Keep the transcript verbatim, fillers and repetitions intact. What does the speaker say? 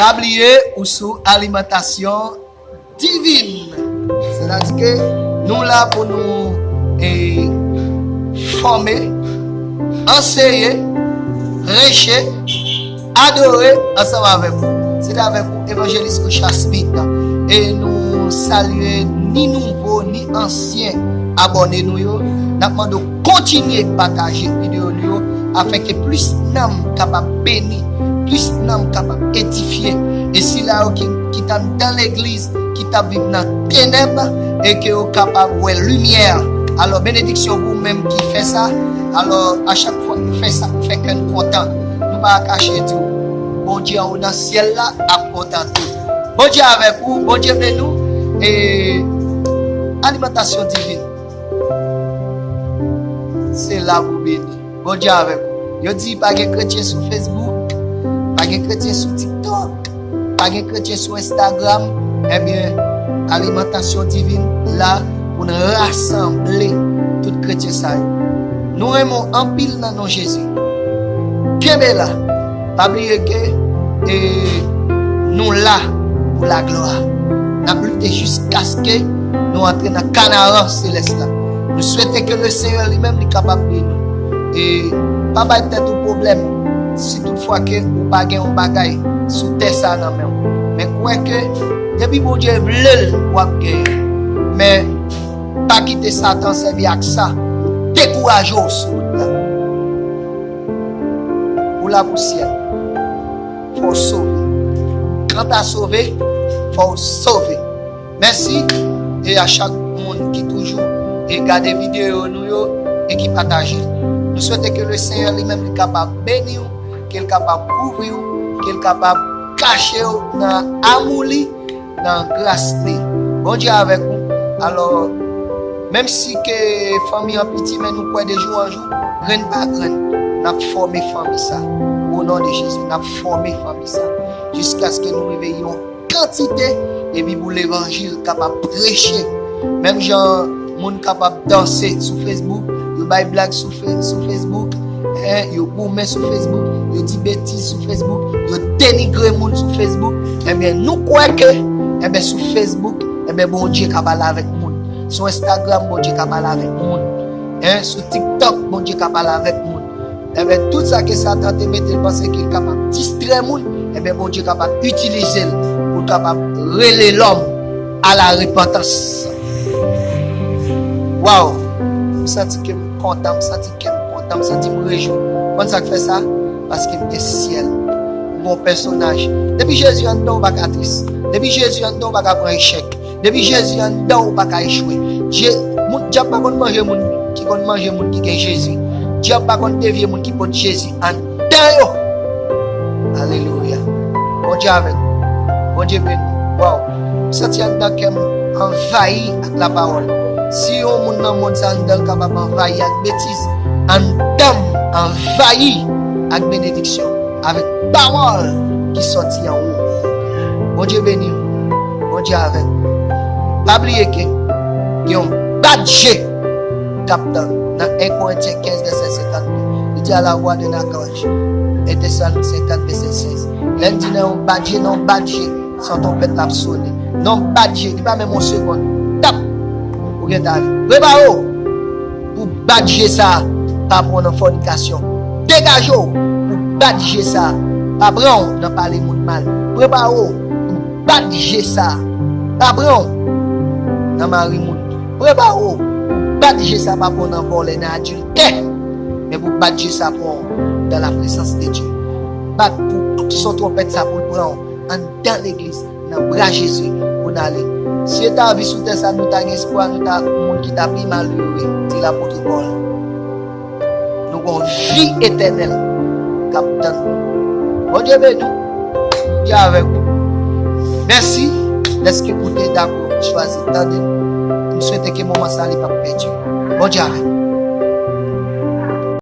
Pa bliye, ou sou alimantasyon divin. Sètadi ke nou la pou nou e, fòme, anseye, preche, adore ansanm avèk ou. Se te avèk ou, Evanjelis Richard Smith. E nou salye ni nouvo, ni ansyen abòne nou yo. N ap mande w kontinye pataje videyo nou yo, afenke plis nanm kapab beni, plis nanm kapab edifye. E sila yo ki, ki t anndan legliz, ki t ap viv nan tenèb, e ke yo kapab wè limyè. Alò, benediksyon pou ou menm ki fè sa. Alò, a chak fwa nou fè sa, nou fè kè n kontan. Nou pa kache di w, Bondye an ou nan syèl la ap kontan tou. Bondye avèk ou, Bondye beni w. E alimantasyon divin, se la pou beni. Bondye avèk ou. Yo di pa gen kretyen sou Facebook, pa gen kretyen sou TikTok, pa gen kretyen sou Instagram. Ebyen, alimantasyon divin la pou n rasanble tout kretyen sa yo. Nou renmen w anpil nan non Jezi. Kenbe la. Pa bliye ke, e, nou la pou laglwa. N ap lite jiskaske nou antre nan Kanaran selès la. Nou swete ke le Senyè li menm li kapab beni w. E pa bay tèt ou pwoblèm si toutfwa ke ou pa gen yon bagay sou tè sa nan men w. Men kwè ke depi Bondye vle l, w ap genyen. Men pa kite Satan sèvi ak sa pou dekouraje w sou wout la. Ou la pou syèl. Fò w sove. Kanta sove, fò w sove. Mèsi. E a chak moun ki toujou e gade videyo nou yo e ki pataje l. Nou swete ke le Senyè li menm li kapab beni w, ke l kapab kouvri w, ke l kapab kache w nan amou li, nan gras li. Bondye avèk ou. Alò, menm si ke fanmi an piti, men nou kwè de jou an jou, grenn pa grenn, n ap fòme fanmi sa. O non de Jezi, n ap fòme fanmi sa. Jiskaske nou rive yon kantite, epi pou levanjil kapab preche. Menm jan moun kapab danse sou Facebook, yo bay blag sou, fe- sou Facebook, en, yo goumen sou Facebook, yo di betiz sou Facebook, yo denigre moun sou Facebook, ebyen, nou kwè ke, ebyen, sou Facebook, ebyen, Bondye ka pale avèk moun. Sou Instagram, Bondye ka pale avèk moun. En, sou TikTok, Bondye ka pale avèk moun. Ebyen, tout sa ke Satan te mete l panse ke l kapab distrè moun, ebyen, Bondye kapab itilize l pou l kapab rele lòm a la repantans. Waw! M santi ke m kontan, m santi kè m kontan, m santi m rejwi. Konn sa k fè sa? Paske m gen syèl. M gon pèsonaj. Depi Jezi anndan w, ou pa ka tris. Depi Jezi anndan w, ou pa ka pran echèk. Depi Jezi anndan w, ou pa ka echwe. Je- moun, dyab pa konn manje moun ki konn manje moun ki gen Jezi. Dyab pa konn devye moun ki pot Jezi anndan yo. Alelouya. Bondye avèk nou. Bondye beni nou. Waw. M santi anndan kè m anvayi ak lapawòl. Si yon moun nan mond sa anndan l kapab anvayi ak betiz, anndan m anvayi ak benediksyon, avèk pawòl ki sòti anwo. Bondye beni nou. Bondye avèk nou. Pa bliye ke gen yon bat je k ap tann nan en Korentyen kenz vèsè senkannde. Li di à la voix d'un archange. En Tesalonichen kat vèsè sèz. Lè l di nan yon bat je, nan yon bat je, se yon twonpèt l ap sone. Nan yon bat je, li pa menm yon segonn. Tap! Ou gentan ale. Prepare w pou bat je sa a pa pran w nan fònikasyon. Degaje w pou bat je sa a pa pran w nan pale moun mal. Prepare w pou bat je sa a pa pran w nan mari moun. Prepare w pou bat je sa a pa pran w nan vòlè, nan adiltè. Men pou bat je sa a pran w dans la présence de Dieu. Bat pou son twonpèt sa pou l pran w anndan legliz, nan bra Jezi, pou n ale. Si e ta vi sou tè sa, nou ta gen espwa, nou ta moun ki ta pi malere, di lapot Pòl. Nou gon vi etènèl k ap tann nou. Bondye beni w. Bondye avèk ou. Mèsi dèske ou te dakò chwazi tande m. M swete ke moman sa li p ap pèdi. Bondye avèk ou.